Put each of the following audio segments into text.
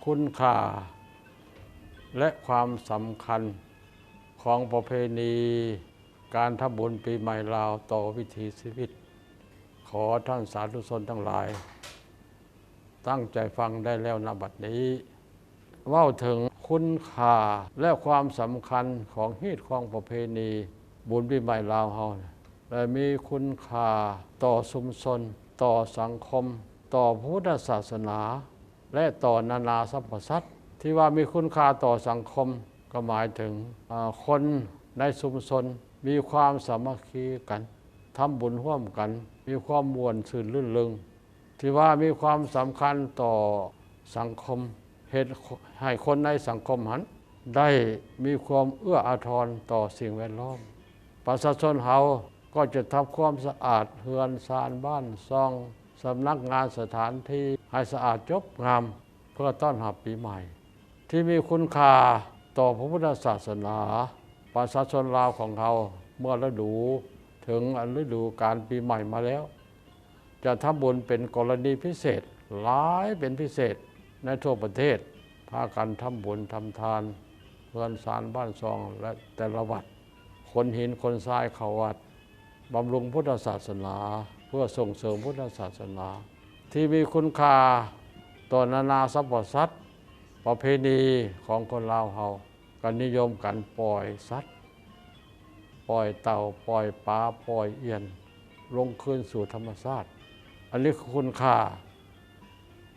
ຄຸນຄ່າ ແລະ ຄວາມສຳຄັນຂອງປະເພນີການທຳບຸນປີໃໝ່ລາວຕໍ່ວິຖີຊີວິດ. ຂໍທ່ານສາທຸຊົນທັງຫຼາຍ ຕັ້ງໃຈຟັງໄດ້ແລ້ວນະບັດນີ້. ເວົ້າເຖິງຄຸນຄ່າ ແລະ ຄວາມສຳຄັນຂອງຮີດຄອງປະເພນີບຸນປີໃໝ່ລາວເຮົາ ແລະ ມີຄຸນຄ່າຕໍ່ຊຸມຊົນ, ຕໍ່ສັງຄົມ, ຕໍ່ພະພຸດທະສາສະໜາ ແລະ ຕໍ່ນານາສັບພະສັດ. ທີ່ວ່າມີຄຸນຄ່າຕໍ່ສັງຄົມ ກໍໝາຍເຖິງ ອາ ຄົນໃນຊຸມຊົນມີຄວາມສາມັກຄີກັນ, ທຳບຸນຮ່ວມກັນ, ມີຄວາມມ່ວນຊື່ນລື່ນເລິງ. ທີ່ວ່າມີຄວາມສຳຄັນຕໍ່ສັງຄົມ, ເຮັດໃຫ້ຄົນໃນສັງຄົມຫັ້ນໄດ້ມີຄວາມເອື້ອອາທອນຕໍ່ສິ່ງແວດລ້ອມ. ປະຊາຊົນເຮົາກໍຈະທຳຄວາມສະອາດເຮືອນຊານບ້ານຊ່ອງ, ສຳນັກງານ, ສະຖານທີ່ໃຫ້ສະອາດຈົບງາມ ເພື່ອຕ້ອນຮັບປີໃໝ່. ທີ່ມີຄຸນຄ່າຕໍ່ພະພຸດທະສາສະໜາ. ປະຊາຊົນລາວຂອງເຮົາເມື່ອລະດູ ເຖິງອັນລະດູການປີໃໝ່ມາແລ້ວ ຈະທຳບຸນເປັນກໍລະນີພິເສດ ຫຼາຍເປັນພິເສດໃນທົ່ວປະເທດ, ພາກັນທຳບຸນທຳທານເຮືອນຊານບ້ານຊ່ອງ ແລະ ແຕ່ລະວັດ, ຂົນຫີນຂົນຊາຍເຂົ້າວັດ, ບຳລຸງພຸດທະສາສະໜາ ເພື່ອສົ່ງເສີມພຸດທະສາສະໜາ ທີ່ມີຄຸນຄ່າຕໍ່ນານາສັບພະສັດ. ປະເພນີຂອງຄົນລາວເຮົາກໍນິຍົມການປ່ອຍສັດ, ປ່ອຍເຕົ່າ, ປ່ອຍປາ, ປ່ອຍອຽນລົງຄືນສູ່ທຳມະຊາດ. ອັນນີ້ຄືຄຸນຄ່າ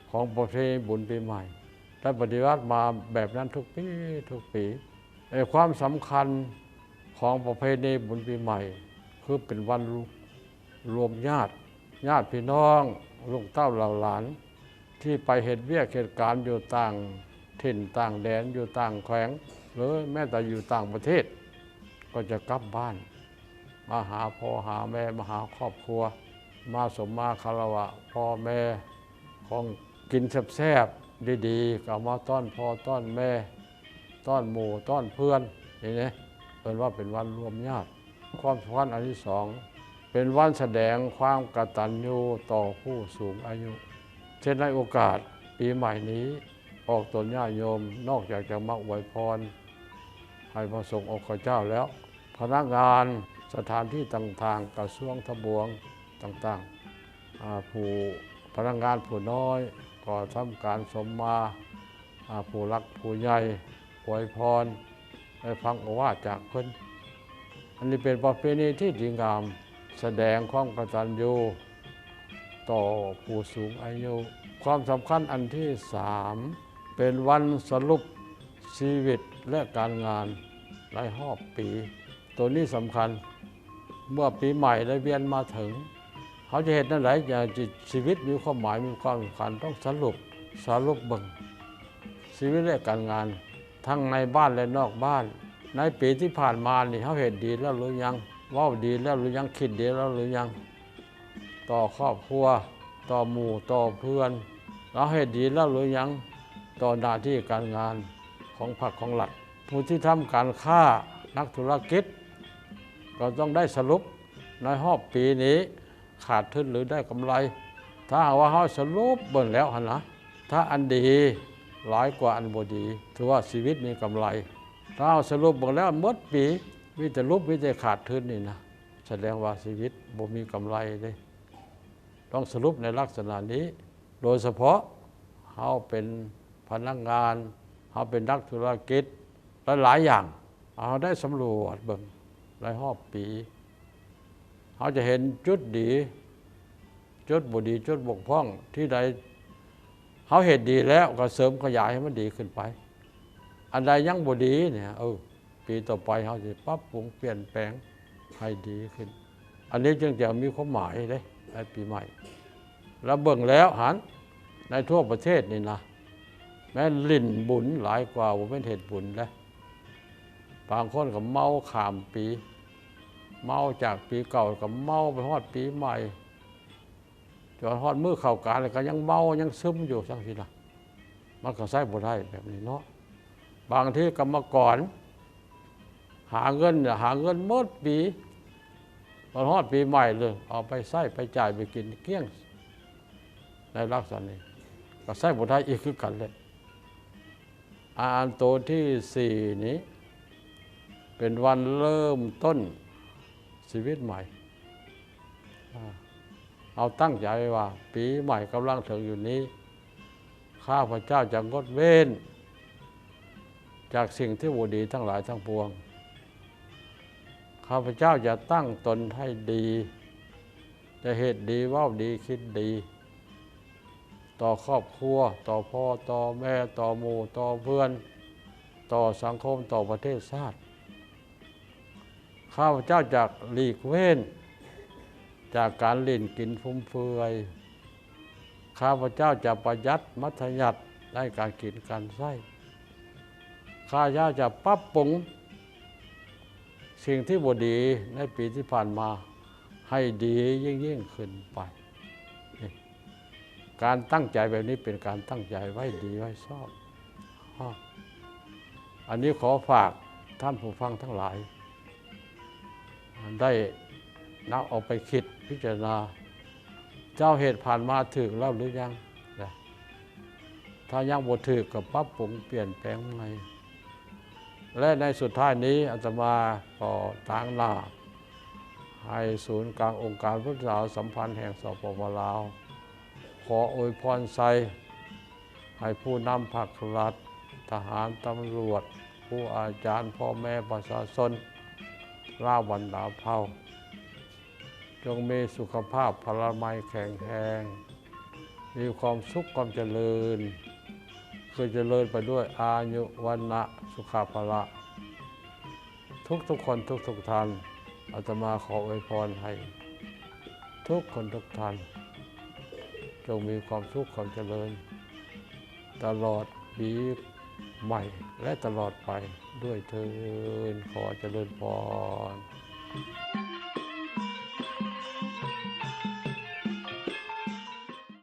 ຂອງປະເພນີບຸນປີໃໝ່ ໄດ້ປະຕິບັດມາແບບນັ້ນທຸກປີ, ທຸກປີ. ແລະ ຄວາມສຳຄັນຂອງປະເພນີບຸນປີໃໝ່ ຄືເປັນວັນລວມຍາດ, ຍາດພີ່ນ້ອງ, ລູກເຕົ້າເຫຼົ່າຫຼານ ທີ່ໄປເຮັດວຽກເຮັດການຢູ່ຕ່າງຖິ່ນຕ່າງແດນ, ຢູ່ຕ່າງແຂວງ ຫຼື ແມ້ແຕ່ຢູ່ຕ່າງປະເທດ ກໍຈະກັບບ້ານ ມາຫາພໍ່ຫາແມ່, ມາຫາຄອບຄົວ, ມາສົມມາຄາລະວະພໍ່ແມ່, ຂອງກິນແຊບໆ ດີໆ ກໍເອົາມາຕ້ອນພໍ່ຕ້ອນແມ່, ຕ້ອນໝູ່ຕ້ອນເພື່ອນ ນີ້ນະ ເອີ້ນວ່າເປັນວັນລວມຍາດ. ຄວາມສຳຄັນອັນທີສອງ ເປັນວັນສະແດງຄວາມກະຕັນຍູຕໍ່ຜູ້ສູງອາຍຸ. ເຊັ່ນໃນໂອກາດປີໃໝ່ນີ້ ອອກຕົນຍາດໂຍມ ນອກຈາກຈະມາອວຍພອນໃຫ້ພະສົງອົງຄະເຈົ້າແລ້ວ, ພະນັກງານສະຖານທີ່ຕ່າງໆ, ກະຊວງທະບວງຕ່າງໆ, ອາ ຜູ້ພະນັກງານຜູ້ນ້ອຍກໍທຳການສົມມາ ອາ ຜູ້ຫຼັກຜູ້ໃຫຍ່ອວຍພອນ ແລະ ຟັງໂອວາດຈາກເພິ່ນ. ອັນນີ້ເປັນປະເພນີທີ່ດີງາມ, ສະແດງຄວາມກະຕັນຍູຕໍ່ຜູ້ສູງອາຍຸ. ຄວາມສຳຄັນອັນທີສາມ ເປັນວັນສະຫຼຸບຊີວິດ ແລະ ການງານໃນຮອບປີ. ໂຕນີ້ສຳຄັນ, ເມື່ອປີໃໝ່ໄດ້ວຽນມາເຖິງ ເຮົາຈະເຮັດແນວໃດ ຢ່າງຊິ ຊີວິດມີຄວາມໝາຍ ມີຄວາມສຳຄັນ ຕ້ອງສະຫຼຸບ, ສະຫຼຸບເບິ່ງຊີວິດ ແລະ ການງານ ທັງໃນບ້ານ ແລະ ນອກບ້ານ. ໃນປີທີ່ຜ່ານມານີ້ ເຮົາເຮັດດີແລ້ວຫຼືຍັງ? ເວົ້າດີແລ້ວຫຼືຍັງ? ຄິດດີແລ້ວຫຼືຍັງ? ຕໍ່ຄອບຄົວ, ຕໍ່ໝູ່, ຕໍ່ເພື່ອນ, ເຮົາເຮັດດີແລ້ວຫຼືຍັງ? ຕໍ່ໜ້າທີ່ການງານຂອງພັກຂອງລັດ. ຜູ້ທີ່ທຳການຄ້າ, ນັກທຸລະກິດ ກໍຕ້ອງໄດ້ສະຫຼຸບໃນຮອບປີນີ້ ຂາດທຶນ ຫຼື ໄດ້ກຳໄລ. ຖ້າຫາກວ່າເຮົາສະຫຼຸບເບິ່ງແລ້ວຫັ້ນນະ, ຖ້າອັນດີຫຼາຍກວ່າອັນບໍ່ດີ ຖືວ່າຊີວິດມີກຳໄລ. ຖ້າເຮົາສະຫຼຸບເບິ່ງແລ້ວໝົດປີ ມີແຕ່ຫຼຸບ ມີແຕ່ຂາດທຶນນີ້ນະ, ສະແດງວ່າຊີວິດບໍ່ມີກຳໄລເດ້. ຕ້ອງສະຫຼຸບໃນລັກສະນະນີ້. ໂດຍສະເພາະເຮົາເປັນພະນັກງານ, ເຮົາເປັນນັກທຸລະກິດ, ຫຼາຍໆຢ່າງ ເຮົາໄດ້ສຳຫຼວດເບິ່ງໃນຮອບປີ ເຮົາຈະເຫັນຈຸດດີ, ຈຸດບໍ່ດີ, ຈຸດບົກຜ່ອງທີ່ໃດ ເຮົາເຮັດດີແລ້ວກໍເສີມຂະຫຍາຍໃຫ້ມັນດີຂຶ້ນໄປ. ອັນໃດຍັງບໍ່ດີນີ້ ເອີ ປີຕໍ່ໄປເຮົາຊິປັບປຸງປ່ຽນແປງໃຫ້ດີຂຶ້ນ. ອັນນີ້ຈຶ່ງຈະມີຄວາມໝາຍເດ້ ໃນປີໃໝ່. ລະເບິ່ງແລ້ວຫັ້ນ ໃນທົ່ວປະເທດນີ້ນະ ແມ່ນຫຼິ້ນບຸນຫຼາຍກວ່າບໍ່ແມ່ນເຮັດບຸນເດ້. ບາງຄົນກໍເມົາຂ້າມປີ, ເມົາຈາກປີເກົ່າກໍເມົາໄປຮອດປີໃໝ່, ຈົນຮອດມື້ເຂົ້າການແລ້ວກໍຍັງເມົາຍັງຊຶມຢູ່ຈັ່ງຊີ້ນະ. ມັນກໍໃຊ້ບໍ່ໄດ້ແບບນີ້ເນາະ. ບາງທີກຳມະກອນຫາເງິນ ຫາເງິນໝົດປີ, ມາຮອດປີໃໝ່ເລີຍ ເອົາໄປໃຊ້ໄປຈ່າຍໄປກິນກ້ຽງ. ໃນລັກສະນະນີ້ກໍໃຊ້ບໍ່ໄດ້ອີກຄືກັນແຫຼະ. ອັນໂຕທີສີ່ນີ້ ເປັນວັນເລີ່ມຕົ້ນຊີວິດໃໝ່. ເຮົາຕັ້ງໃຈໄວ້ວ່າ ປີໃໝ່ກຳລັງເຖິງຢູ່ນີ້ ຂ້າພະເຈົ້າຈະງົດເວັ້ນຈາກສິ່ງທີ່ບໍ່ດີທັງຫຼາຍທັງປວງ. ຂ້າພະເຈົ້າຈະຕັ້ງຕົນໃຫ້ດີ, ຈະເຮັດດີ, ເວົ້າດີ, ຄິດດີ ຕໍ່ຄອບຄົວ, ຕໍ່ພໍ່, ຕໍ່ແມ່, ຕໍ່ໝູ່, ຕໍ່ເພື່ອນ, ຕໍ່ສັງຄົມ, ຕໍ່ປະເທດຊາດ. ຂ້າພະເຈົ້າຈະຫຼີກເວັ້ນຈາກການຫຼິ້ນກິນຟຸມເຟືອຍ. ຂ້າພະເຈົ້າຈະປະຢັດມັດທະຍັດໃນການກິນການໃຊ້. ຂ້າພະເຈົ້າຈະປັບປຸງສິ່ງທີ່ບໍ່ດີໃນປີທີ່ຜ່ານມາໃຫ້ດີຍິ່ງໆຂຶ້ນໄປ. ນີ້ ການຕັ້ງໃຈແບບນີ້ເປັນການຕັ້ງໃຈໄວ້ດີໄວ້ຊອບ. ອາ ອັນນີ້ຂໍຝາກທ່ານຜູ້ຟັງທັງຫຼາຍ ໄດ້ນຳເອົາໄປຄິດພິຈາລະນາ. ເຈົ້າເຮັດຜ່ານມາຖືກແລ້ວຫຼືຍັງ? ນະ ຖ້າຍັງບໍ່ຖືກກໍປັບປຸງປ່ຽນແປງໃໝ່. ແລະ ໃນສຸດທ້າຍນີ້ ອາດຕະມາຂໍຕາງໜ້າໃຫ້ສູນກາງອົງການພຸດທະສາສະພັນແຫ່ງ ສປປ ລາວ ຂໍອວຍພອນໄຊໃຫ້ຜູ້ນຳພັກລັດ, ທະຫານ, ຕຳຫຼວດ, ຄູອາຈານ, ພໍ່ແມ່ປະຊາຊົນລາວບັນດາເຜົ່າ ຈົ່ງມີສຸຂະພາບພະລາໄມແຂງແຮງ, ມີຄວາມສຸກຄວາມຈະເລີນ, ຄືຈະເລີນໄປດ້ວຍອາຍຸ ວັນນະ ສຸຂະ ພະລະ ທຸກໆຄົນທຸກໆທ່ານ. ອາດຕະມາຂໍອວຍພອນໃຫ້ທຸກຄົນທຸກທ່ານ ຈົ່ງມີຄວາມສຸກຄວາມຈະເລີນຕະຫຼອດປີໃໝ່ ແລະ ຕະຫຼອດໄປດ້ວຍເທີ້ນ. ຂໍຈະເລີນພອນ.